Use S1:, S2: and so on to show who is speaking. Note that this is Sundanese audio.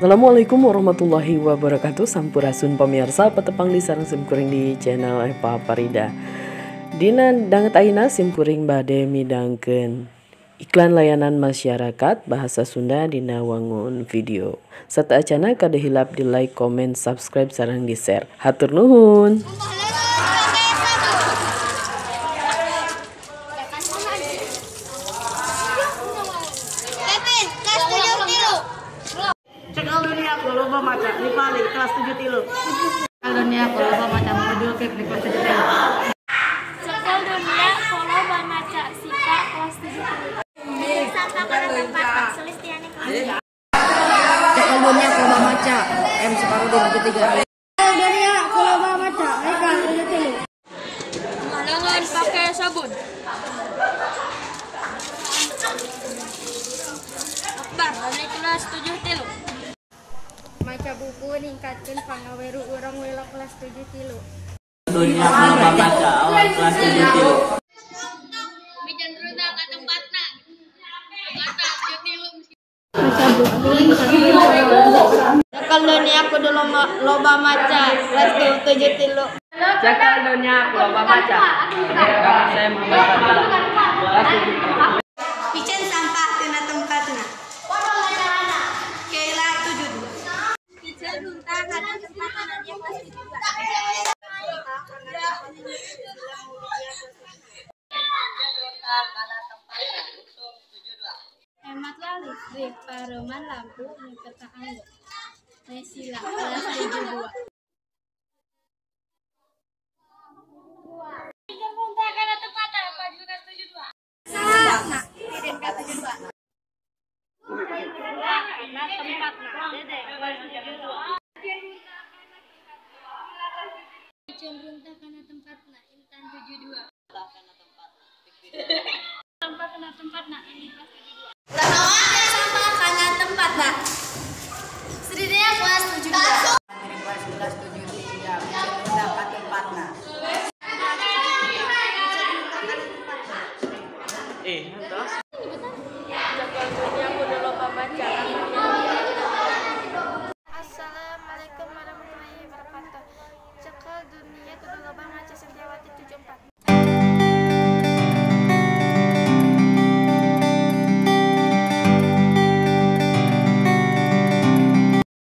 S1: Assalamualaikum warahmatullahi wabarakatuh. Sampurasun pemirsa, patepang deui sareng simkuring di channel Eva Parida. Dina danget ayeuna simkuring bade midangkeun iklan layanan masyarakat bahasa Sunda dina wangun video. Sateuacana kade hilap di like, komen, subscribe sareng di share. Hatur nuhun.
S2: Cekal dunia ku loba maca Nipali kelas 7 tilu.
S3: Cekal dunia ku loba maca Zulkifli kelas 7 tilu.
S4: Cekal dunia ku loba maca Sika kelas 7 tilu.
S5: Sampah kana tempat Sulistiani kelas 3.
S3: Cekal dunia ku loba maca M Suparudin 73.
S6: Cekal dunia ku loba maca Eka 7 tilu.
S4: Lengan pakai sabun. Akbar kelas 7 tilu.
S6: Maca buku ningkatkeun pangaweruh urang wela kelas 7 tilu.
S7: Dunia loba maca awal kelas 7 tilu.
S4: Mijan runtah ka tempatna. Kata 7 tilu.
S6: Maca buku ningkatkeun pangaweruh.
S8: Cekal dunia kudu loba maca kelas 7 tilu.
S7: Cekal dunia kudu loba maca. Saya Muhammad Fadila kelas 7 tilu.
S9: Piceun sampah tina tempatna. Keila 72.
S5: Piceun runtah kana tempatna Nadia kelas 72.
S6: Hematlah listrik, pareuman lampu nu teu kaanggo. Nesila kelas 72.
S4: Piceun runtah kana tempatna Fajrul kelas 72.
S5: Saha? Deden kelas 72.
S4: Kana tempatna Dede kelas 72.
S6: Piceun runtah kana tempatna Intan 72.
S4: Sampah kana tempatna Eni kelas 72.
S5: Sampah kana tempatna Sridea kelas 72.